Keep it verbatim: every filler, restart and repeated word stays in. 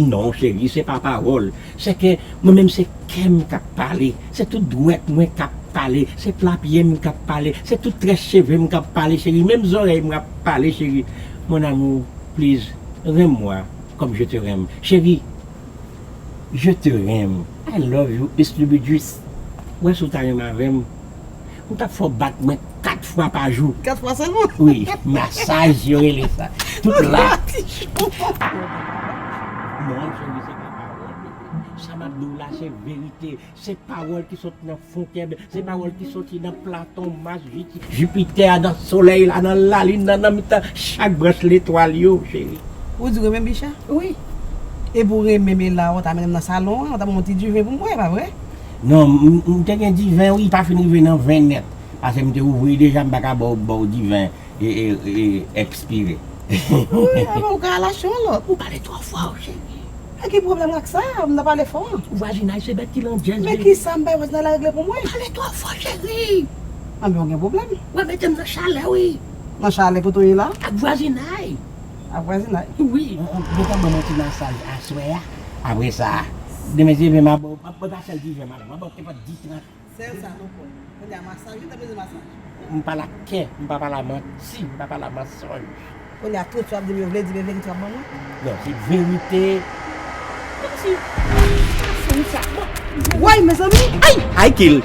Non, cheri, se pa pawòl. Se ke mwen menm se kè m k ap pale. Se tout dwèt mwen k ap pale. Se pla pye m k ap pale. Se tout très cheve m k ap pale, cheri. Menm zòrèy mwen ap pale, cheri. Mon amour, please, renmen mwen comme je te renmen. Cheri, je te renmen. I love you, Miss Lubidjus. Wè si w ta renmen avè m. M t ap fè w bat mwen kat fwa pa jou. Kat fwa sèlman? Wi, masaj yo rele sa. Tout la. Non, cheri, se pa pawòl, bebe. Sa m ap di w la, se verite. Se pawòl ki sot nan fon kè m. Se pawòl ki soti nan Platon, Mas, Jiti-, Jipitè, nan Solèy la, nan Lalin nan, nan mitan chak branch letwal yo, cheri. Ou di w renmen Bicha? Wi. Epi w renmen m la, ou ta mennen m nan salon an, ou ta ban m yon ti diven pou m bwè, pa vre? Non, m, m te gen diven, wi, pa fin rive nan ven nèt. Paske m te ouvri deja, m pa ka ba w, ba w diven e, e, e, ekspire. Wi, alò ou ka al achte yon lòt. Ou pale twò fò, cheri. E ki pwoblèm ak sa? M nan pale fò. Vwazinay se bèt ki landjèz, men cheri. Ki sa m bay vwazinay la regle pou mwen? Ou pale twò fò, cheri. Anben, ou gen pwoblèm. W ap mete m nan chalè, wi. Nan chalè kote w ye la? Ak vwazinay. Ak vwazinay? Wi. Ou, ou, ou ka ban m yon ti masaj aswè a. Apre sa, demen se ven, m a ba w, m a ba w pa sèl diven, m a ba w, m a ba w te pa di trant. Sèl sa nou konn. Kounye a masaj, wi, ta bezwen masaj. M pale ak kè, m pa pale a manti, m pa pale a mansonj. Kounye a tout sa w ap di m yo vle di, men verite w ap ban mwen? Non, se verite. Kòmsi, pa fè m sa. Bon, woy, mezanmi! Ay! Ay, kill!